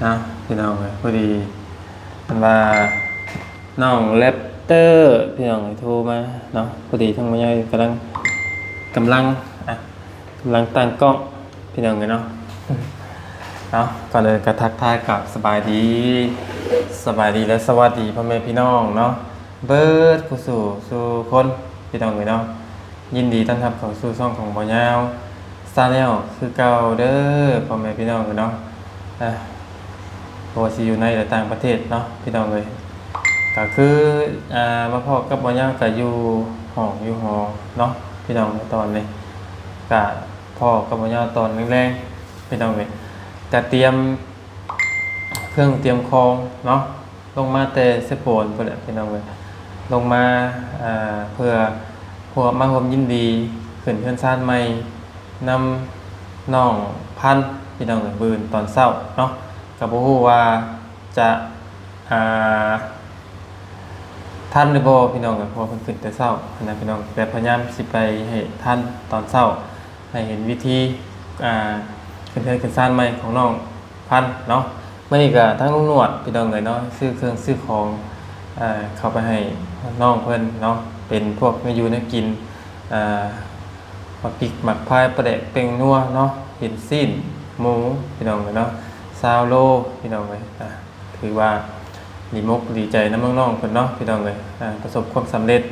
ເນາະ ພີ່ນ້ອງເອີຍ ພໍດີ ເພິ່ນວ່າ ນ້ອງແຣັບເຕີ ພີ່ນ້ອງເອີຍ ໂທມາເນາະ ພໍດີທາງແມ່ໃຫຍ່ກຳລັງ ກຳລັງ ອ່ະ ກຳລັງຕັ້ງກ້ອງ ພີ່ນ້ອງເອີຍເນາະ. ເນາະ ກ່ອນອື່ນກໍທັກທາຍກັບສະບາຍດີ ສະບາຍດີ ແລະ ສະຫວັດດີພໍ່ແມ່ພີ່ນ້ອງເນາະ ເບິດຄູ່ສູ່ສູ່ຄົນ ພີ່ນ້ອງເອີຍເນາະ. ຍິນດີຕ້ອນຮັບເຂົ້າສູ່ຊ່ອງຂອງບ່າວຍາວ Channel ຄືເກົ່າເດີ ພໍ່ແມ່ພີ່ນ້ອງເອີຍເນາະ. ເອີ ບໍ່ວ່າຊິຢູ່ໃນ ແລະ ຕ່າງປະເທດເນາະ ພີ່ນ້ອງເອີຍ ກໍຄື ອ່າ ມາພໍ້ກັບບ່າວຍາວກໍຢູ່ຫ້ອງຢູ່ຫໍເນາະ ພີ່ນ້ອງ. ຕອນນີ້ກໍພໍ້ກັບບ່າວຍາວຕອນແລງໆ ພີ່ນ້ອງເອີຍ ກໍຕຽມ ເຄື່ອງຕຽມຂອງເນາະ ລົງມາແຕ່ເຊໂປນພຸ້ນແຫຼະພີ່ນ້ອງເອີຍ ລົງມາ ເພື່ອຮ່ວມ ມາຮ່ວມຍິນດີຂຶ້ນເຮືອນຊານໃໝ່ນຳນ້ອງພັນພີ່ນ້ອງເອີຍ ມື້ອື່ນຕອນເຊົ້າເນາະ ກໍບໍ່ຮູ້ວ່າຈະ ອ່າ ທັນຫຼືບໍ່ພີ່ນ້ອງເອີຍ ເພາະວ່າເພິ່ນຂຶ້ນແຕ່ເຊົ້າຫັ້ນນະພີ່ນ້ອງ ແຕ່ພະຍາຍາມຊິໄປໃຫ້ທັນຕອນເຊົ້າ ໃຫ້ເຫັນວິທີ ອ່າ ຂຶ້ນເຮືອນຂຶ້ນຊານໃໝ່ຂອງນ້ອງພັນເນາະ. ມື້ນີ້ກໍທາງລຸງໜວດພີ່ນ້ອງເອີຍເນາະ ຊື້ເຄື່ອງຊື້ຂອງ ອ່າ ເຂົ້າໄປໃຫ້ນ້ອງເພິ່ນເນາະ ເປັນພວກແນວຢູ່ແນວກິນ ອ່າ ໝາກພິກໝາກພາຍ ປາແດກ ແປ້ງນົວເນາະ ເປັນຊີ້ນໝູພີ່ນ້ອງເອີຍເນາະ ຊາວໂລພີ່ນ້ອງເອີຍ ອ່າ ຖືວ່າດີມົກດີໃຈນຳນ້ອງໆເພິ່ນເນາະພີ່ນ້ອງເອີຍ ອ່າ ປະສົບຄວາມສຳເລັດ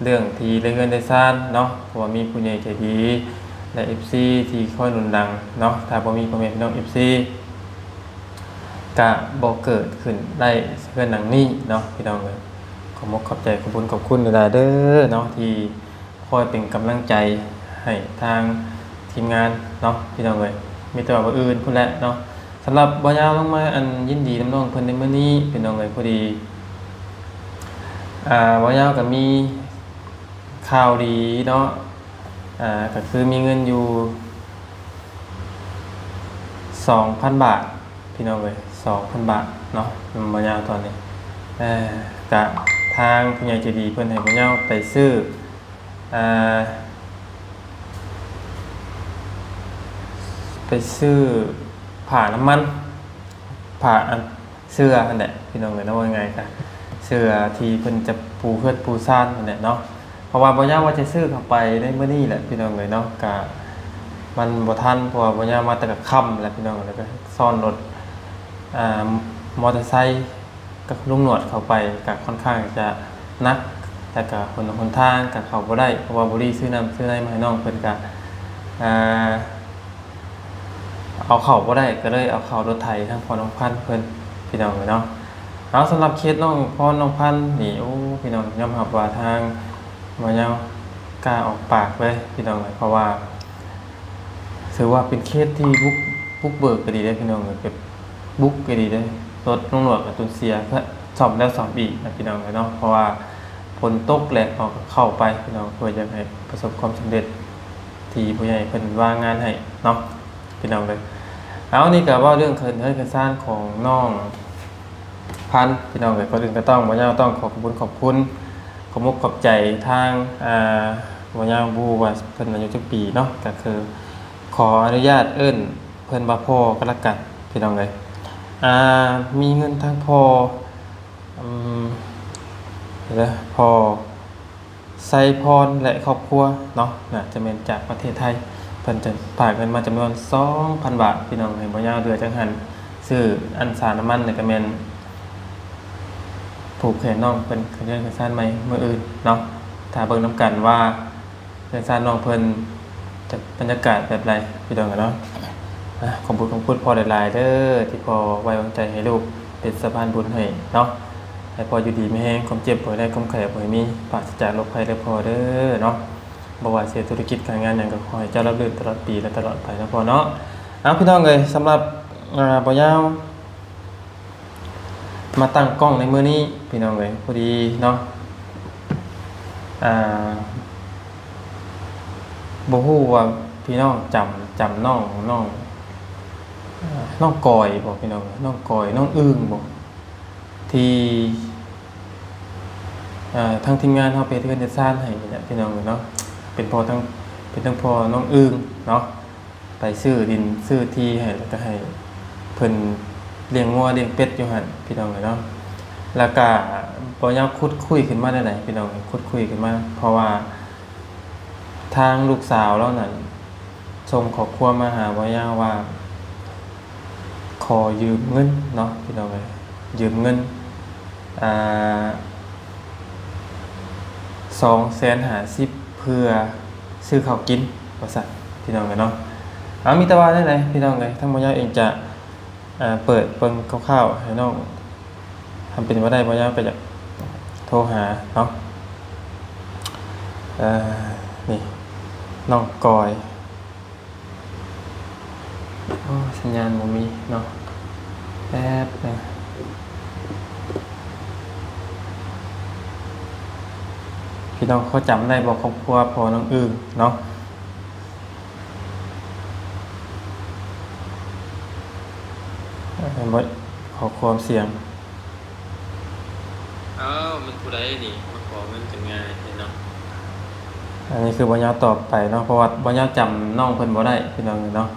ເລື່ອງທີ່ໄດ້ເຮືອນໄດ້ຊານເນາະ ເພາະວ່າມີຜູ້ໃຫຍ່ໃຈດີ ແລະ ເອັຟຊີ ທີ່ຄອຍໜູນຫຼັງເນາະ ຖ້າບໍ່ມີພໍ່ແມ່ພີ່ນ້ອງ ເອັຟຊີ ກະບໍ່ເກີດຂຶ້ນໄດ້ເຮືອນຫຼັງນີ້ເນາະພີ່ນ້ອງເອີຍ ຂໍຂອບອົກຂອບໃຈ ຂອບບຸນຂອບຄຸນຫຼາຍໆເດີເນາະ ທີ່ ຄອຍເປັນກຳລັງໃຈໃຫ້ທາງທີມງານເນາະພີ່ນ້ອງເອີຍ ມີແຕ່ວ່າມື້ອື່ນພຸ້ນແຫຼະເນາະ. ສຳລັບບ່າວຍາວລົງມາ ອັນ ຍິນດີນຳນ້ອງເພິ່ນໃນມື້ນີ້ພີ່ນ້ອງເອີຍ ພໍດີ ອ່າ ບ່າວຍາວກໍມີຂ່າວດີເນາະ ອ່າ ກໍຄືມີເງິນຢູ່ສອງພັນບາດພີ່ນ້ອງເອີຍ ສອງພັນບາດເນາະ ນຳບ່າວຍາວຕອນນີ້ ເອີ ກະທາງຜູ້ໃຫຍ່ໃຈດີເພິ່ນໃຫ້ບ່າວຍາວໄປຊື້ ອ່າ ໄປຊື້ຜ້ານ້ຳມັນ ຜ້າ ອັນ ເສື່ອຫັ້ນແຫຼະພີ່ນ້ອງເອີຍເນາະ ເວົ້າງ່າຍໆ ກະເສື່ອທີ່ເພິ່ນຈະປູເຮືອນປູຊານຫັ້ນແຫຼະເນາະ ເພາະວ່າບ່າວຍາວວ່າຈະຊື້ເຂົ້າໄປໃນມື້ນີ້ແຫຼະພີ່ນ້ອງເອີຍເນາະ ກະມັນບໍ່ທັນ ເພາະວ່າບ່າວຍາວມາແຕ່ກະຄ່ຳແລ້ວພີ່ນ້ອງ ແລ້ວກະຊ້ອນລົດ ອ່າ ມໍເຕີໄຊ ກັບລຸງໜວດເຂົ້າໄປກະຄ່ອນຂ້າງຈະໜັກ ແລ້ວກະຫົນ ຫົນທາງກະເຂົ້າບໍ່ໄດ້ ເພາະວ່າບໍ່ໄດ້ຊື້ນ້ຳຊື້ໃນມາໃຫ້ນ້ອງເພິ່ນກະ ອ່າ ເອົາເຂົ້າບໍ່ໄດ້ ກໍເລີຍເອົາເຂົ້າລົດໄຖທາງພໍ່ນ້ອງພັນເພິ່ນ ພີ່ນ້ອງເອີຍເນາະ. ເອົາ ສຳລັບເຄສນ້ອງພອນ ນ້ອງພັນນີ້ ໂອ້ ພີ່ນ້ອງ ຍອມຮັບວ່າທາງບ່າວຍາວກ້າອອກປາກເລີຍ ພີ່ນ້ອງເອີຍ ເພາະວ່າ ຖືວ່າເປັນເຄສທີ່ບຸກ ບຸກເບີກອີ່ຫຼີເດ້ພີ່ນ້ອງເອີຍ ແບບບຸກອີ່ຫຼີເດ້ ລົດລຸງໜວດກະຈົນເສຍ ເພື່ອສ້ອມແລ້ວສ້ອມອີກນະພີ່ນ້ອງເອີຍເນາະ ເພາະວ່າຝົນຕົກແດດອອກກໍເຂົ້າໄປພີ່ນ້ອງ ເພື່ອຢາກໃຫ້ປະສົບຄວາມສຳເລັດທີ່ຜູ້ໃຫຍ່ເພິ່ນວາງງານໃຫ້ເນາະ ພີ່ນ້ອງເອີຍ. ເອົາ ນີ້ກະເວົ້າເລື່ອງເຮືອນເຮືອນຊານຂອງນ້ອງ ພັນ ພີ່ນ້ອງເອີຍ ກ່ອນອື່ນກໍຕ້ອງ ບ່າວຍາວຕ້ອງຂໍຂອບຄຸນຂອບຄຸນ ຂອບອົກຂອບໃຈທາງ ອ່າ ບ່າວຍາວ ບໍ່ຮູ້ວ່າເພິ່ນອາຍຸຈັກປີເນາະ ກໍຄືຂໍອະນຸຍາດເອີ້ນເພິ່ນວ່າພໍ່ກໍແລ້ວກັນ ພີ່ນ້ອງເອີຍ. ອ່າ ມີເງິນທາງພໍ່ ອືມ ເດີ ພໍ່ ໄຊພອນ ແລະ ຄອບຄົວເນາະ ໜ້າຈະແມ່ນຈາກປະເທດໄທ ເພິ່ນຈະຝາກເງິນມາຈຳນວນສອງພັນບາດ ພີ່ນ້ອງ ໃຫ້ບ່າວຍາວເດືອຈັງຫັນ ຊື້ອັນສານ້ຳມັນ ແລ້ວກະແມ່ນຜູກແຂນນ້ອງເພິ່ນຂຶ້ນເຮືອນຂຶ້ນຊານໃໝ່ມື້ອື່ນເນາະ. ຖ້າເບິ່ງນຳກັນວ່າເຮືອນຊານນ້ອງເພິ່ນຈະບັນຍາກາດແບບໃດ ພີ່ນ້ອງເນາະ. ອ່າ ຂອບຄຸນຂອບຄຸນພໍ່ຫຼາຍໆເດີ ທີ່ພໍ່ໄວ້ວາງໃຈໃຫ້ລູກເປັນສະພານບຸນໃຫ້ເນາະ ໃຫ້ພໍ່ຢູ່ດີມີແຮງ ຄວາມເຈັບບໍ່ໃຫ້ໄດ້ ຄວາມໄຂ້ບໍ່ໃຫ້ມີ ປາສະຈາກໂລກໄພເດີພໍ່ເດີເນາະ. ບໍ່ວ່າຊິເຮັດທຸລະກິດການງານຫຍັງ ກໍຂໍໃຫ້ເຈົ້າລາບລື່ນຕະຫຼອດປີ ແລະ ຕະຫຼອດໄປເນາະພໍ່ເນາະ. ເອົາ ພີ່ນ້ອງເອີຍ ສຳລັບ ອ່າ ບ່າວຍາວມາຕັ້ງກ້ອງໃນມື້ນີ້ ພີ່ນ້ອງເອີຍ ພໍດີເນາະ ອ່າ ບໍ່ຮູ້ວ່າພີ່ນ້ອງຈຳ ຈຳນ້ອງ ນ້ອງ ນ້ອງກອຍບໍ່ ພີ່ນ້ອງ ນ້ອງກອຍ ນ້ອງອຶ່ງບໍ່ ທີ່ ເອີ ທາງທີມງານເຮົາໄປເຮັດເຮືອນເຮັດຊານໃຫ້ນີ້ແຫຼະ ພີ່ນ້ອງເອີຍເນາະ. ເປັນພໍ່ທັງ ເປັນທັງພໍ່ນ້ອງອຶ່ງເນາະ ໄປຊື້ດິນຊື້ທີ່ໃຫ້ ແລ້ວກໍໃຫ້ເພິ່ນລ້ຽງງົວລ້ຽງເປັດຢູ່ຫັ້ນ ພີ່ນ້ອງເອີຍເນາະ. ແລ້ວກໍບໍ່ຍາວຂຸດຄຸຍຂຶ້ນມາແນວໃດ ພີ່ນ້ອງເອີຍ ຂຸດຄຸຍຂຶ້ນມາ ເພາະວ່າ ທາງລູກສາວລາວນັ້ນສົ່ງຂໍ້ຄວາມມາຫາບ່າວຍາວວ່າ ຂໍຢືມເງິນເນາະ ພີ່ນ້ອງເອີຍ ຢືມເງິນ ອ່າ ສອງແສນຫ້າສິບ ເພື່ອຊື້ເຂົ້າກິນ ວ່າຊັ້ນ ພີ່ນ້ອງເອີຍເນາະ. ເອົາ ມີແຕ່ວ່າແນວໃດ ພີ່ນ້ອງເອີຍ ທາງບ່າວຍາວເອງຈະ ອ່າ ເປີດເບິ່ງຄ່າວໆໃຫ້ນ້ອງ ຖ້າເປັນໄປໄດ້ ບ່າວຍາວກໍຢາກໂທຫາເນາະ. ເອີ ນີ້ ນ້ອງກອຍ ໂອ້ ສັນຍານບໍ່ມີເນາະ. ແປັບໜຶ່ງ ພີ່ນ້ອງພໍຈຳໄດ້ບໍ່ ຄອບຄົວພໍ່ນ້ອງອຶ່ງເນາະ? ເອີ ບໍ່ ຂໍຄວາມສຽງ. ອ້າວ ແມ່ນຜູ້ໃດນີ້ ມາຂໍເງິນກັນງ່າຍແທ້ເນາະ? ອັນນີ້ຄືບໍ່ຍາວຕອບໄປເນາະ ເພາະວ່າບໍ່ຍາວຈຳນ້ອງເພິ່ນບໍ່ໄດ້ ພີ່ນ້ອງເນາະ.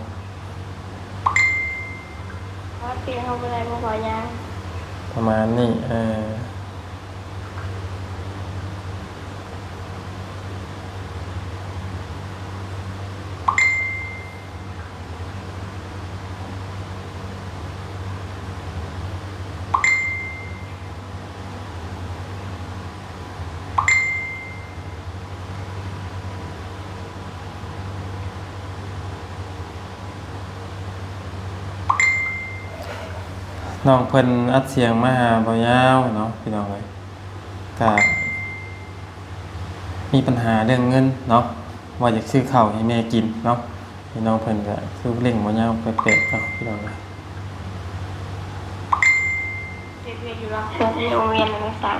ເຮົາຕິເຮົາບໍ່ໄດ້ບໍ່ເວົ້າຫຍັງ ປະມານນີ້ ເອີ. ນ້ອງເພິ່ນອັດສຽງມາຫາບ່າວຍາວເນາະ ພີ່ນ້ອງເອີຍ. ກະມີບັນຫາເລື່ອງເງິນເນາະ ວ່າຢາກຊື້ເຂົ້າໃຫ້ແມ່ກິນເນາະ. ພີ່ນ້ອງເພິ່ນກະຄືເລັ່ງບໍ່ຍາວແປກໆເນາະ ພີ່ນ້ອງເອີຍ. ເຮັດວຽກຢູ່ຫຼັກຫົກ ຢູ່ໂຮງຮຽນອັນສາມ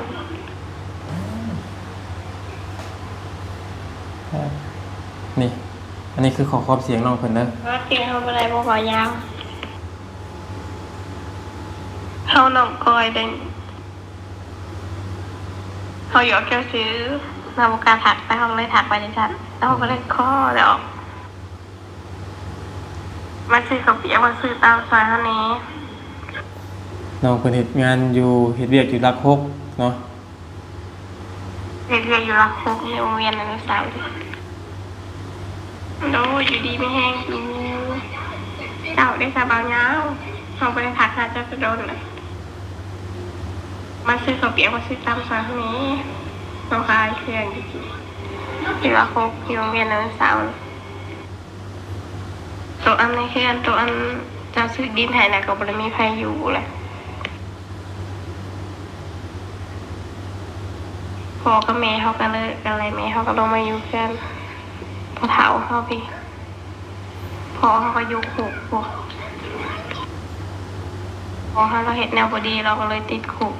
ນີ້ ອັນນີ້ຄືຂໍ້ຄວາມສຽງນ້ອງເພິ່ນເດີ. ວ່າຕິເຮົາບໍ່ໄດ້ບໍ່ເວົ້າຫຍັງ ເຮົານ້ອງກ້ອຍເດ້. ເຮົາຢອກເຈົ້າຊື່ ເຮົາບໍ່ກ້າທັກໄປ ເຮົາກໍເລີຍທັກໄປຈັ່ງຊັ້ນ ເຮົາກໍເລີຍຂໍດອກ ມາຊື້ເຂົ້າປຽກ ມາຊື້ຕຳຊ່ອຍເຮົາແດ່. ນ້ອງເພິ່ນເຮັດງານຢູ່ ເຮັດວຽກຢູ່ຫຼັກຫົກເນາະ ເຮັດວຽກຢູ່ຫຼັກຫົກ ຢູ່ໂຮງຮຽນອະນຸສາວຣີ. ໂດຍ ຢູ່ດີມີແຮງສູ່ເຈົ້າເດ້ສາວບ່າວຍາວ ເຮົາບໍ່ໄດ້ທັກຫາເຈົ້າແຕ່ດົນລະ ມາຊື້ເຂົ້າປຽກມາຊື້ຕຳຊ່ອຍເຮົາແດ່ ເຮົາຂາຍເຄື່ອງຢູ່ ຢູ່ຫຼັກຫົກ ຢູ່ໂຮງຮຽນອະນຸສາວຣີ. ໂຕອັນໃນເຮືອນ ໂຕອັນເຈົ້າຊື້ດິນໃຫ້ນະ ກໍບໍ່ໄດ້ມີໃຜຢູ່ແຫຼະ ພໍ່ກັບແມ່ເຮົາກໍເລີກກັນແລ້ວ ແມ່ເຮົາກໍລົງມາຢູ່ເຮືອນພໍ່ເຖົ້າເຮົາພີ້. ພໍ່ເຮົາກໍຢູ່ຄຸກພຸ້ນ ພໍ່ເຮົາລາວເຮັດແນວບໍ່ດີ ລາວກໍເລີຍຕິດຄຸກ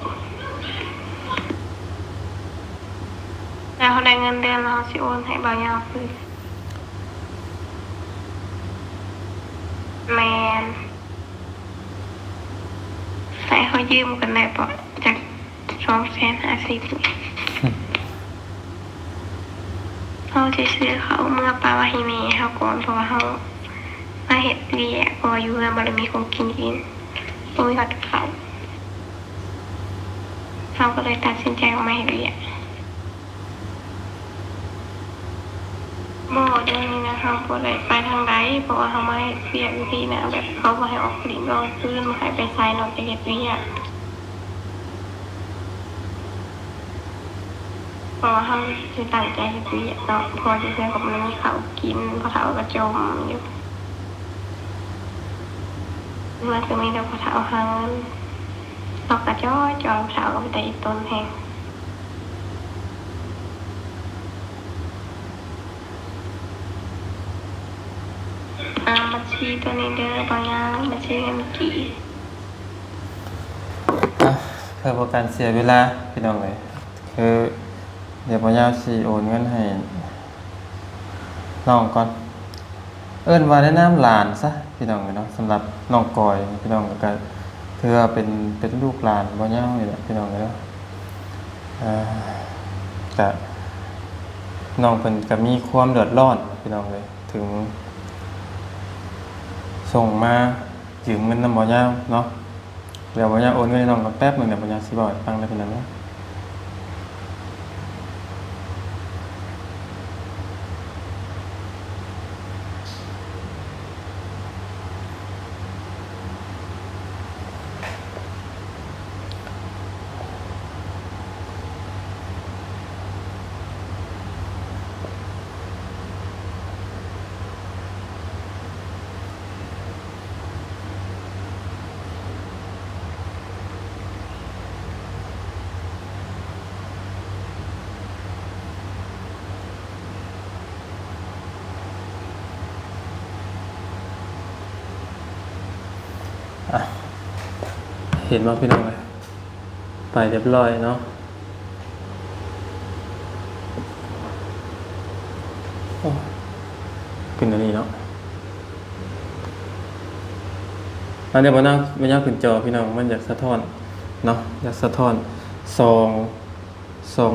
ແລ້ວເຮົາໄດ້ເງິນເດືອນ ລາວເຮົາຊິໂອນໃຫ້ບ່າວຍາວຄືນ. ແມ່ນ ໃຫ້ເຮົາຢືມກັນໄດ້ບໍ່ ຈັກສອງແສນຫ້າສິບນີ້ ເຮົາຊິຊື້ເຂົ້າເມືອປະໄວ້ໃຫ້ແມ່ເຮົາກ່ອນ ເພາະວ່າເຮົາມາເຮັດວຽກ ເພາະວ່າຢູ່ເຮືອນບໍ່ໄດ້ມີຂອງກິນກິນ ບໍ່ມີຮອດເຂົ້າ ເຮົາກໍເລີຍຕັດສິນໃຈອອກມາເຮັດວຽກ. ບໍ່ ດຽວນີ້ນະ ເຮົາບໍ່ໄດ້ໄປທາງໃດ ເພາະວ່າເຮົາມາເຮັດວຽກຢູ່ພີ້ນະ ແບບເຂົາບໍ່ໃຫ້ອອກຫຼິ້ນກາງຄືນ ບໍ່ໃຫ້ໄປໃສນອກຈາກເຮັດວຽກ ເພາະວ່າເຮົາຊິຕັ້ງໃຈເຮັດວຽກເນາະ ເພາະວ່າຢູ່ເຮືອນກໍບໍ່ໄດ້ມີເຂົ້າກິນ ພໍ່ເຖົ້າກໍຈົ່ມຢູ່ ເຮືອນກໍມີແຕ່ພໍ່ເຖົ້າຫາເງິນ ເຮົາກໍຈ່ອຍໆ ພໍ່ເຖົ້າກໍເປັນຕາອີ່ຕົນແຮງ. ອ່າ ບັນຊີໂຕນີ້ເດີ ບ່າວຍາວ ບັນຊີເງິນກີບ. ອ່ະ ເພື່ອບໍ່ການເສຍເວລາ ພີ່ນ້ອງເອີຍ ຄືດຽວບ່າວຍາວຊິໂອນເງິນໃຫ້ນ້ອງກ່ອນ. ເອີ້ນວ່າໃນນາມຫຼານຊະ ພີ່ນ້ອງເອີຍເນາະ ສຳລັບນ້ອງກອຍ ພີ່ນ້ອງ ກໍຖືວ່າເປັນ ເປັນລູກຫຼານບ່າວຍາວນີ້ແຫຼະ ພີ່ນ້ອງເອີຍເນາະ. ອ່າ ກະ ນ້ອງເພິ່ນກະມີຄວາມເດືອດຮ້ອນ ພີ່ນ້ອງເອີຍ ເຖິງສົ່ງມາຢືມເງິນນຳບ່າວຍາວເນາະ. ດຽວບ່າວຍາວໂອນເງິນໃຫ້ນ້ອງກ່ອນແປັບໜຶ່ງ ດຽວບ່າວຍາວຊິເວົ້າໃຫ້ຟັງເດີພີ່ນ້ອງເດີ. ເຫັນບໍ່ພີ່ນ້ອງເອີຍ? ໄປຮຽບຮ້ອຍເນາະ. ໂອ້ ເປັນອັນນີ້ເນາະ. ອັນນີ້ບໍ່ນາ ບໍ່ຍາກຂຶ້ນຈໍພີ່ນ້ອງ, ມັນຢາກສະທ້ອນເນາະ, ຢາກສະທ້ອນສອງ ສອງ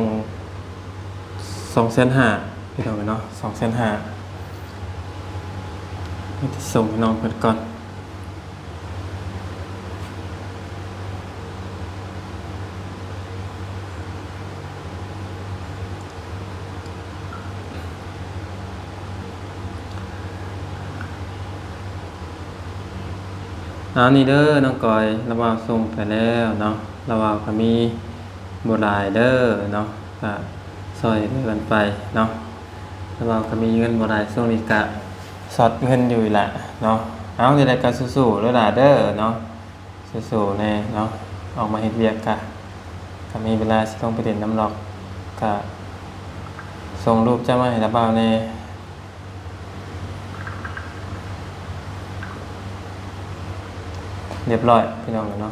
ສອງແສນຫ້າພີ່ນ້ອງເອີຍເນາະ, ສອງແສນຫ້າ. ມີແຕ່ສົ່ງໃຫ້ນ້ອງເພິ່ນກ່ອນ. ອັນນີ້ເດີນ້ອງກອຍ, ລາວວ່າສົ່ງໄປແລ້ວເນາະ, ລາວວ່າກໍມີບໍ່ຫຼາຍເດີເນາະ, ກະຊ່ອຍເຫຼືອກັນໄປເນາະ. ລາວວ່າກໍມີເງິນບໍ່ຫຼາຍ, ຊ່ວງນີ້ກະຊັອດເງິນຢູ່ແຫຼະເນາະ. ເອົາ ຈັ່ງໃດກໍສູ້ໆເດີຫຼ້າເດີເນາະ. ສູ້ໆແດ່ເນາະ, ອອກມາເຮັດວຽກກະ ກະມີເວລາຊິລົງໄປຫຼິ້ນນຳດອກ, ກະສົ່ງຮູບເຈົ້າມາໃຫ້ລາວບ່າວແດ່. ຮຽບຮ້ອຍພີ່ນ້ອງເນາະ.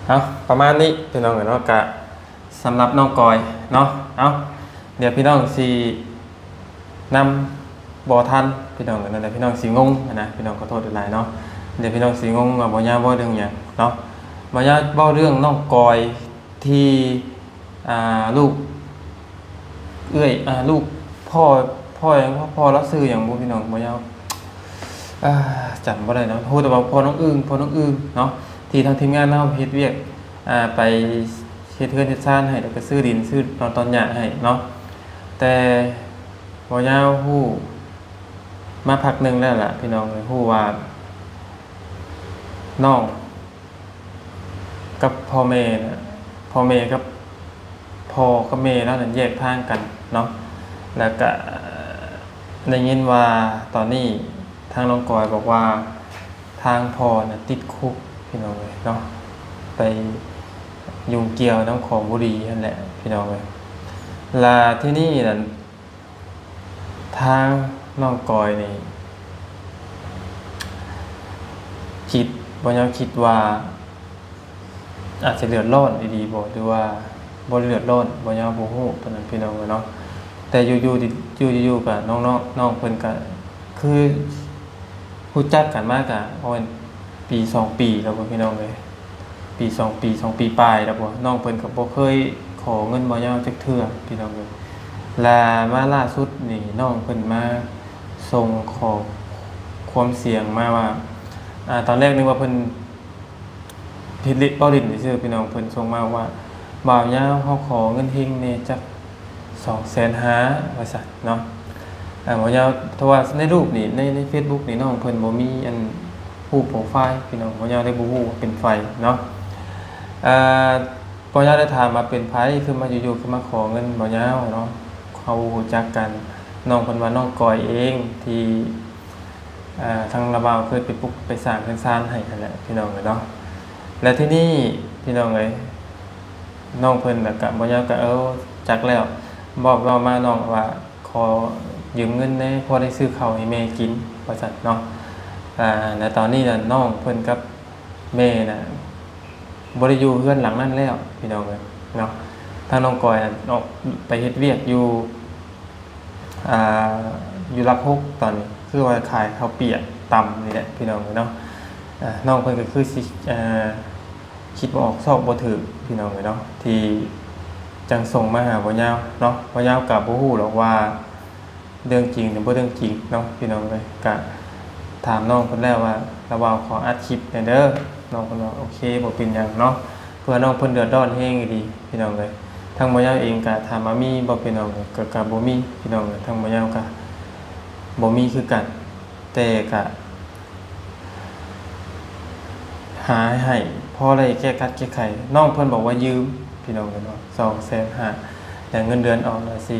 ເອົາ ປະມານນີ້ພີ່ນ້ອງເນາະ, ກະ ສຳລັບນ້ອງກອຍເນາະ. ເອົາ ດຽວພີ່ນ້ອງຊິນຳບໍ່ທັນພີ່ນ້ອງເນາະ, ດຽວພີ່ນ້ອງຊິງົງນະ, ພີ່ນ້ອງຂໍໂທດຫຼາຍໆເນາະ. ດຽວພີ່ນ້ອງຊິງົງວ່າບໍ່ຍາວເວົ້າເລື່ອງຫຍັງເນາະ. ບໍ່ຍາວເວົ້າເລື່ອງນ້ອງກອຍທີ່ ອ່າ ລູກ ເອື້ອຍ ອ່າ ລູກພໍ່ ພໍ່ຫຍັງ ພໍ່ລາວຊື່ຫຍັງບໍ່ພີ່ນ້ອງ? ບໍ່ຍາວ ອ່າ ຈຳບໍ່ໄດ້ເນາະ, ຮູ້ແຕ່ວ່າພໍ່ນ້ອງອຶ່ງ ພໍ່ນ້ອງອຶ່ງເນາະ, ທີ່ທາງທີມງານເຮົາເຮັດວຽກ ອ່າ ໄປເຮັດເຮືອນເຮັດຊານໃຫ້ ແລ້ວກໍຊື້ດິນຊື້ຕອນ ຕອນຫຍ້າໃຫ້ເນາະ. ແຕ່ບໍ່ຍາວຮູ້ມາພັກໜຶ່ງແລ້ວລະພີ່ນ້ອງເອີຍ, ຮູ້ວ່ານ້ອງ ກັບພໍ່ແມ່ນະ, ພໍ່ແມ່ກັບ ພໍ່ກັບແມ່ລາວນັ້ນແຍກທາງກັນເນາະ. ແລ້ວກະໄດ້ຍິນວ່າຕອນນີ້ທາງນ້ອງກອຍບອກວ່າ ທາງພໍ່ນະຕິດຄຸກພີ່ນ້ອງເອີຍເນາະ, ໄປຫຍຸ້ງກ່ຽວນຳຂອງບໍ່ດີຫັ້ນແຫຼະພີ່ນ້ອງເອີຍ. ລະທີ່ນີ້ນັ້ນ ທາງນ້ອງກອຍນີ້ ຄິດ ບໍ່ຍາວຄິດວ່າອາດຈະເດືອດຮ້ອນອີ່ຫຼີບໍ່ ຫຼືວ່າບໍ່ເດືອດຮ້ອນ ບໍ່ຍາວບໍ່ຮູ້ຕອນນັ້ນພີ່ນ້ອງເອີຍເນາະ. ແຕ່ຢູ່ໆ ຢູ່ໆ ຢູ່ໆ ກະນ້ອງໆ ນ້ອງເພິ່ນກະຄື ຮູ້ຈັກກັນມາກະ ໂອ້ຍ ປີສອງປີແລ້ວບໍ່ພີ່ນ້ອງເອີຍ, ປີສອງປີ ສອງປີປາຍແລ້ວບໍ່. ນ້ອງເພິ່ນກໍບໍ່ເຄີຍຂໍເງິນບໍ່ຍາວຈັກເທື່ອພີ່ນ້ອງເອີຍ. ລະມາລ່າສຸດນີ້ ນ້ອງເພິ່ນມາສົ່ງຂໍ້ຄວາມສຽງມາວ່າ ອ່າ ຕອນແລກນຶກວ່າເພິ່ນ ເຮັດເລະເວົ້າຫຼິ້ນຊື່ໆ ພີ່ນ້ອງ, ເພິ່ນສົ່ງມາວ່າ ບ່າວຍາວ ເຮົາຂໍເງິນເຮັງແດ່ຈັກສອງແສນຫ້າ ວ່າຊັ້ນເນາະ. ອ່າ ບ່າວຍາວ ເພາະວ່າໃນຮູບນີ້ ໃນ ໃນເຟສບຸກນີ້ ນ້ອງເພິ່ນບໍ່ມີອັນຮູບໂປຣໄຟລ໌ພີ່ນ້ອງ, ບ່າວຍາວເລີຍບໍ່ຮູ້ວ່າເປັນໃຜເນາະ. ອ່າ ບ່າວຍາວໄດ້ຖາມວ່າເປັນໃຜ ຄືມາຢູ່ໆ ຄືມາຂໍເງິນບ່າວຍາວເນາະ, ເຮົາຮູ້ຈັກກັນ. ນ້ອງເພິ່ນວ່ານ້ອງກອຍເອງ ທີ່ ອ່າ ທາງລາວບ່າວເຄີຍໄປປຸກໄປສ້າງເຮືອນຊານໃຫ້ຫັ້ນແຫຼະພີ່ນ້ອງເອີຍເນາະ. ແລະທີ່ນີ້ພີ່ນ້ອງເອີຍ ນ້ອງເພິ່ນລະກະບໍ່ຍາວກະ ເອີ ຈັກແລ້ວ ບອກເວົ້າມານ້ອງວ່າ ຂໍຢືມເງິນແດ່ ພໍໄດ້ຊື້ເຂົ້າໃຫ້ແມ່ກິນ ວ່າຊັ້ນເນາະ. ອ່າ ແລະຕອນນີ້ນະ ນ້ອງເພິ່ນກັບແມ່ນະ ບໍ່ໄດ້ຢູ່ເຮືອນຫຼັງນັ້ນແລ້ວພີ່ນ້ອງເອີຍເນາະ. ທາງນ້ອງກອຍນະ ອອກໄປເຮັດວຽກຢູ່ ອ່າ ຢູ່ຫຼັກຫົກຕອນນີ້ ຄືວ່າຂາຍເຂົ້າປຽກຕຳນີ້ແຫຼະພີ່ນ້ອງເອີຍເນາະ. ອ່າ ນ້ອງເພິ່ນກໍຄືຊິ ອ່າ ຄິດບໍ່ອອກຊອກບໍ່ຖືກພີ່ນ້ອງເອີຍເນາະ ທີ່ຈັ່ງສົ່ງມາຫາບ່າວຍາວເນາະ. ບ່າວຍາວກໍບໍ່ຮູ້ດອກວ່າເລື່ອງຈິງຫຼືບໍ່ເລື່ອງຈິງເນາະພີ່ນ້ອງເອີຍ. ກະຖາມນ້ອງເພິ່ນແລ້ວວ່າ ລາວວ່າຂໍອັດຄລິບແດ່ເດີ, ນ້ອງເພິ່ນວ່າ ໂອເຄ ບໍ່ເປັນຫຍັງເນາະ. ເພື່ອນ້ອງເພິ່ນເດືອດຮ້ອນແຮງອີ່ຫຼີພີ່ນ້ອງເອີຍ. ທາງບ່າວຍາວເອງກະຖາມວ່າມີບໍ່ພີ່ນ້ອງເອີຍ ກະ ກະບໍ່ມີພີ່ນ້ອງເອີຍ, ທາງບ່າວຍາວກະບໍ່ມີຄືກັນ. ແຕ່ກະຫາໃຫ້ພໍໄດ້ແກ້ຂັດແກ້ໄຂ. ນ້ອງເພິ່ນບອກວ່າຢືມພີ່ນ້ອງເອີຍເນາະ ສອງແສນຫ້າ ແຕ່ເງິນເດືອນອອກລະຊິ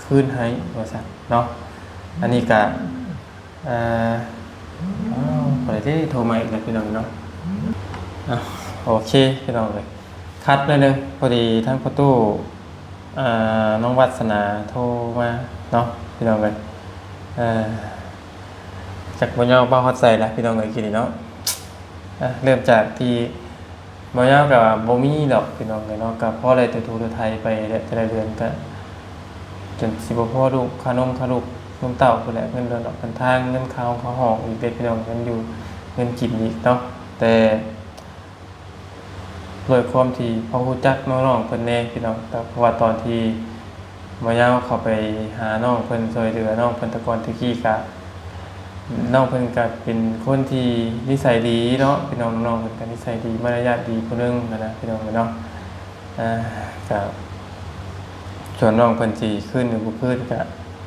ຄືນໃຫ້ວ່າຊັ້ນເນາະ. ອັນນີ້ກະ ເອີ ອ້າວ ຜູ້ໃດເດ້ໂທມາອີກແລ້ວພີ່ນ້ອງເນາະ. ອ້າວ ໂອເຄພີ່ນ້ອງເອີຍ ຂັດໜ້ອຍໜຶ່ງ ພໍດີທາງພໍ່ຕູ້ ອ່າ ນ້ອງວັດສະໜາໂທມາເນາະ. ພີ່ນ້ອງເອີຍ. ເອີ ຈັກບໍ່ຍາວເວົ້າຮອດໃສລະພີ່ນ້ອງເອີຍ ກິນນີ້ເນາະ. ເອີ ເລີ່ມຈາກທີ່ບໍ່ຍາວກໍບໍ່ມີດອກພີ່ນ້ອງເອີຍເນາະ, ກໍພໍໄດ້ໄຖໄຖໄປແຫຼະ ແຕ່ລະເດືອນກໍຈົນຊິບໍ່ພໍລູກ ຄ່ານົມ ຄ່າລູກນົມເຕົ້າພຸ້ນແຫຼະ, ເງິນເດືອນອອກເດີນທາງ ເງິນຄ່າຫ້ອງຄ່າຫ້ອງອີກເດ້ພີ່ນ້ອງ, ເງິນຢູ່ເງິນກິນອີກເນາະ. ແຕ່ ດ້ວຍຄວາມທີ່ພໍຮູ້ຈັກນ້ອງໆເພິ່ນແດ່ພີ່ນ້ອງ, ເພາະວ່າຕອນທີ່ບໍ່ຍາວເຂົ້າໄປຫານ້ອງເພິ່ນ ຊ່ວຍເຫຼືອນ້ອງເພິ່ນແຕ່ກ່ອນແຕ່ກີ້ກະ ນ້ອງເພິ່ນກະເປັນຄົນທີ່ນິໄສດີເນາະພີ່ນ້ອງ, ນ້ອງເພິ່ນກະນິໄສດີ ມາລະຍາດດີຜູ້ໜຶ່ງຫັ້ນນະພີ່ນ້ອງເອີຍເນາະ. ອ່າ ກະ ສ່ວນນ້ອງເພິ່ນຊິຄືນຫຼືບໍ່ຄືນກະ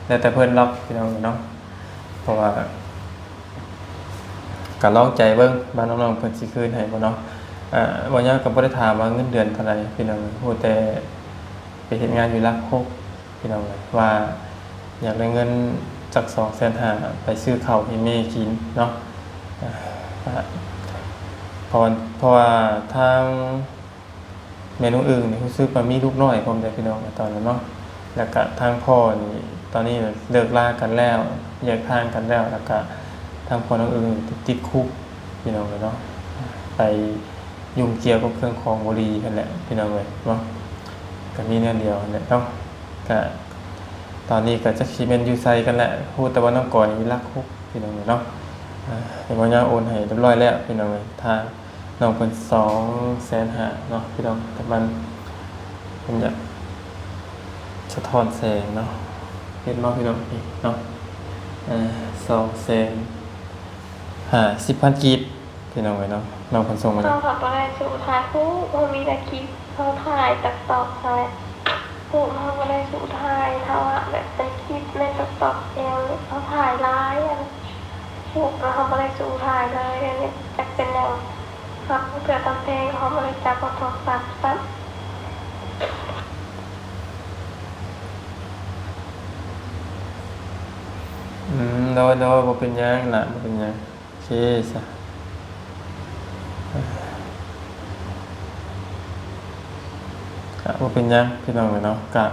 ແລ້ວແຕ່ເພິ່ນດອກພີ່ນ້ອງເອີຍເນາະ. ເພາະວ່າກໍລອງໃຈເບິ່ງວ່ານ້ອງໆເພິ່ນຊິຄືນໃຫ້ບໍ່ເນາະ. ອ່າ ບໍ່ຍາວກໍບໍ່ໄດ້ຖາມວ່າເງິນເດືອນເທົ່າໃດພີ່ນ້ອງ, ຮູ້ແຕ່ໄປເຮັດງານຢູ່ຫຼັກຫົກພີ່ນ້ອງ, ວ່າຢາກໄດ້ເງິນຈັກສອງແສນຫ້າ ໄປຊື້ເຂົ້າໃຫ້ແມ່ກິນເນາະ. ອ່າ ເພາະ ເພາະວ່າທາງ ແມ່ນ້ອງອຶ່ງນີ້ຮູ້ສຶກວ່າມີລູກນ້ອຍພ້ອມເດ້ພີ່ນ້ອງ ຕອນນັ້ນເນາະ. ແລ້ວກະທາງພໍ່ນີ້ຕອນນີ້ເລີກລາກັນແລ້ວ ແຍກທາງກັນແລ້ວ, ແລ້ວກະທາງພໍ່ນ້ອງອຶ່ງຕິດຄຸກພີ່ນ້ອງເອີຍເນາະ, ໄປຫຍຸ້ງກ່ຽວກັບເຄື່ອງຂອງບໍ່ດີຫັ້ນແຫຼະພີ່ນ້ອງເອີຍເນາະ. ກະມີແນວດຽວຫັ້ນແຫຼະເນາະ, ກະຕອນນີ້ກະຈັກຊິແມ່ນຢູ່ໃສກັນແຫຼະ, ຮູ້ແຕ່ວ່ານ້ອງກອຍນີ້ລັກຄຸກພີ່ນ້ອງເອີຍເນາະ. ເອີ ເຫັນວ່າຍາໂອນໃຫ້ຮຽບຮ້ອຍແລ້ວພີ່ນ້ອງເອີຍ, ທາງ ນ້ອງເພິ່ນສອງແສນຫ້າເນາະພີ່ນ້ອງ, ປະມານ ເພິ່ນຢາກສະທ້ອນແສງເນາະ, ເຫັນບໍ່ພີ່ນ້ອງເນາະ. ເອີ ສອງແສນຫ້າສິບພັນກີບພີ່ນ້ອງເອີຍເນາະ, ນ້ອງເພິ່ນສົ່ງມາ. ເຮົາກໍບໍ່ໄດ້ສູ້ຖ່າຍຮູບ ເຮົາມີແຕ່ຄລິບ ເຮົາຖ່າຍຕັດຕໍ່ຫັ້ນແຫຼະ. ຮູບເຮົາບໍ່ໄດ້ສູ້ຖ່າຍ, ຖ້າວ່າແບບໄດ້ຄລິບ ໄດ້ຕັດຕໍ່ແລ້ວ ເຮົາຖ່າຍຫຼາຍ ອັນ ລູກເຮົາບໍ່ໄດ້ສູ້ຖ່າຍເລີຍ, ດຽວນີ້ຈັກເປັນຫຍັງ ຮັບເທື່ອຕຳແພງ ເຮົາບໍ່ໄດ້ຈັບເອົາໂທລະສັບຊ້ຳ. ອືມ ໂດຍໆ ບໍ່ເປັນຫຍັງລະ ບໍ່ເປັນຫຍັງ, ໂອເຄຊະ. ກະບໍ່ເປັນຫຍັງພີ່ນ້ອງເອີຍເນາະ, ກະ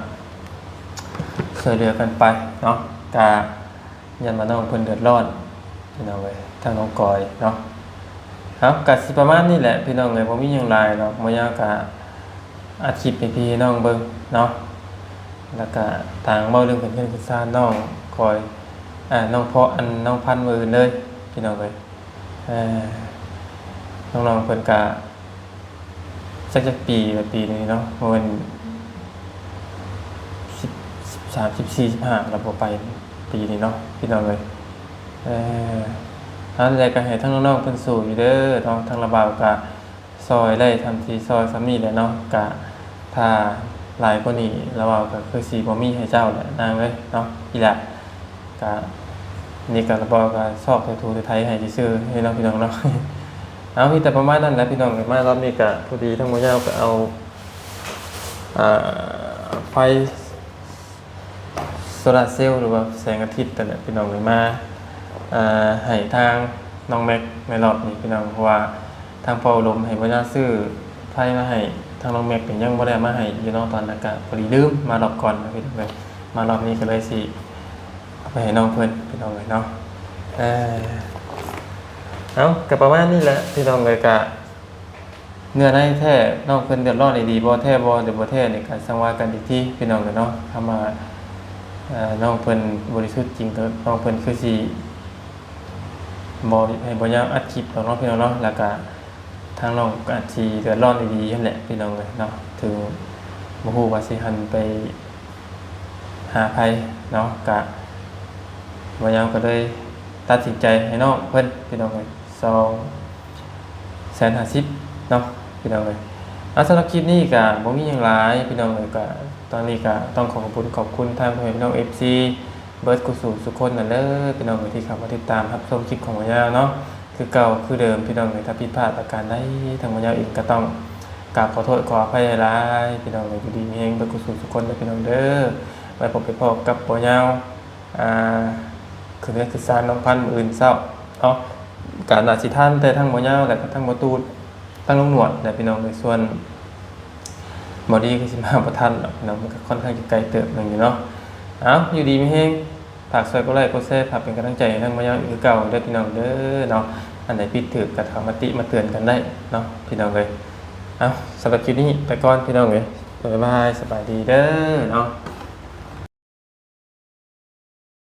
ຊ່ວຍເຫຼືອກັນໄປເນາະ, ກະ ຢ້ານວ່ານ້ອງເພິ່ນເດືອດຮ້ອນພີ່ນ້ອງເອີຍ ທາງນ້ອງກອຍເນາະ. ເອົາ ກະຊິປະມານນີ້ແຫຼະພີ່ນ້ອງເອີຍ, ບໍ່ມີຫຍັງຫຼາຍດອກ, ບໍ່ຍາວກະອັດຄລິບໃຫ້ພີ່ໃຫ້ນ້ອງເບິ່ງເນາະ, ແລ້ວກະຕາງເວົ້າເລື່ອງເຮືອນເຮືອນຊານນ້ອງກອຍ ອ່າ ນ້ອງເພາະ ອັນ ນ້ອງພັນມື້ອື່ນເລີຍພີ່ນ້ອງເອີຍ. ເອີ ນ້ອງໆເພິ່ນກະ ຈັກ ຈັກປີລະ ປີນີ້ເນາະ, ບໍ່ແມ່ນສິບ ສິບສາມ ສິບສີ່ ສິບຫ້າລະບໍ່ໄປ ປີນີ້ເນາະ ພີ່ນ້ອງເອີຍ. ເອີ ອັນໃດກໍໃຫ້ທັງນ້ອງໆເພິ່ນສູ້ຢູ່ເດີເນາະ, ທາງລາວບ່າວກະຊ່ອຍໄດ້ ທຳທີ່ຊ່ອຍສ່ຳນີ້ແຫຼະເນາະ, ກະຖ້າຫຼາຍກວ່ານີ້ລາວບ່າວກໍຄືຊິບໍ່ມີໃຫ້ເຈົ້າແຫຼະນາງເອີຍເນາະ ອີ່ຫຼ້າ. ກະ ນີ້ກະລາວບ່າວກະຊອກໄຖຖູໄຖໄຖໃຫ້ຊື່ໆເນາະ ພີ່ນ້ອງເນາະ. ເອົາ ມີແຕ່ປະມານນັ້ນແຫຼະພີ່ນ້ອງ, ມາຮອບນີ້ກະພໍດີທາງໝໍຍາວກະເອົາ ອ່າ ໄຟໂຊລາເຊວ ຫຼືວ່າແສງອາທິດນັ້ນແຫຼະພີ່ນ້ອງເອີຍ ມາ ອ່າ ໃຫ້ທາງນ້ອງແມັກໃນຮອບນີ້ພີ່ນ້ອງ, ເພາະວ່າ ທາງພໍ່ອຸດົມໃຫ້ບໍ່ຍາຊື້ໄຟມາໃຫ້, ທາງນ້ອງແມັກກໍຍັງບໍ່ໄດ້ເອົາມາໃຫ້ຢູ່ເນາະ, ຕອນນັ້ນກະພໍດີລືມມາຮອບກ່ອນເນາະພີ່ນ້ອງເອີຍ, ມາຮອບນີ້ກໍເລີຍຊິເອົາໄປໃຫ້ນ້ອງເພິ່ນພີ່ນ້ອງເອີຍເນາະ. ເອີ ເອົາ ກໍປະມານນີ້ແຫຼະພີ່ນ້ອງເອີຍ, ກະເນື້ອໃນແທ້ນ້ອງເພິ່ນເດືອດຮ້ອນອີ່ຫຼີບໍ່ ແທ້ບໍ່ ຫຼືບໍ່ແທ້ນີ້ ກະສັງວາກັນອີກທີພີ່ນ້ອງເອີຍເນາະ. ຄຳວ່າ ເອີ ນ້ອງເພິ່ນບໍລິສຸດຈິງ ກໍນ້ອງເພິ່ນຄືຊິບໍ່ໃຫ້ບໍ່ຍາວອັດຄລິບດອກເນາະ ພີ່ນ້ອງເນາະ, ແລ້ວກະ ທາງນ້ອງກໍອາດຊິເດືອດຮ້ອນອີ່ຫຼີຫັ້ນແຫຼະພີ່ນ້ອງເອີຍເນາະ, ເຖິງບໍ່ຮູ້ວ່າຊິຫັນໄປຫາໃຜເນາະ, ກະບໍ່ຍາວກໍເລີຍຕັດສິນໃຈໃຫ້ນ້ອງເພິ່ນພີ່ນ້ອງເອີຍ ສອງແສນຫ້າສິບເນາະ ພີ່ນ້ອງເອີຍ. ອ່າ ສຳລັບຄລິບນີ້ກະບໍ່ມີຫຍັງຫຼາຍພີ່ນ້ອງເອີຍ, ກະຕອນນີ້ກະຕ້ອງຂໍຂອບຄຸນຂອບຄຸນທາງພໍ່ແມ່ພີ່ນ້ອງ ເອັຟຊີ ເບິດຄູ່ສູ່ທຸກຄົນນັ້ນເດີພີ່ນ້ອງເອີຍ ທີ່ເຂົ້າມາຕິດຕາມຮັບຊົມຄລິບຂອງໝໍຍາວເນາະ. ຄືເກົ່າຄືເດີມພີ່ນ້ອງເອີຍ, ຖ້າຜິດພາດປະການໃດ ທາງໝໍຍາວເອງກໍຕ້ອງກາບຂໍໂທດຂໍອະໄພຫຼາຍໆ ພີ່ນ້ອງເອີຍ. ຢູ່ດີມີແຮງເບິດຄູ່ສູ່ທຸກຄົນເດີພີ່ນ້ອງເດີ. ໄວ້ພົບໄປພໍ້ກັບໝໍຍາວ ອ່າ ຄືເຮືອນຄືຊານນ້ອງພັນມື້ອື່ນເຊົ້າເນາະ, ກະໜ້າຊິທັນແຕ່ທັງໝໍຍາວ ແລະກະທັງໝໍຕູດ ທັງລຸງໜວດແຫຼະພີ່ນ້ອງເອີຍ. ສ່ວນ ບໍ່ດີກໍຊິມາບໍ່ທັນດອກພີ່ນ້ອງ, ມັນກໍຄ່ອນຂ້າງຈະໄກເຕີບໜຶ່ງຢູ່ເນາະ. ເອົາ ຢູ່ດີມີແຮງ ຝາກຊ່ວຍກົດໄລ້ກົດແຊ ຝາກເປັນກຳລັງໃຈໃຫ້ທາງມາຍາວອີກຄືເກົ່າເດີພີ່ນ້ອງເດີເນາະ. ອັນໃດຜິດຖືກກໍເຂົ້າມາຕິມາເຕືອນກັນໄດ້ເນາະພີ່ນ້ອງເອີຍ. ເອົາ ສຳລັບຄລິບນີ້ໄປກ່ອນພີ່ນ້ອງເອີຍ. ບາຍບາຍ ສະບາຍດີເດີເນາະ.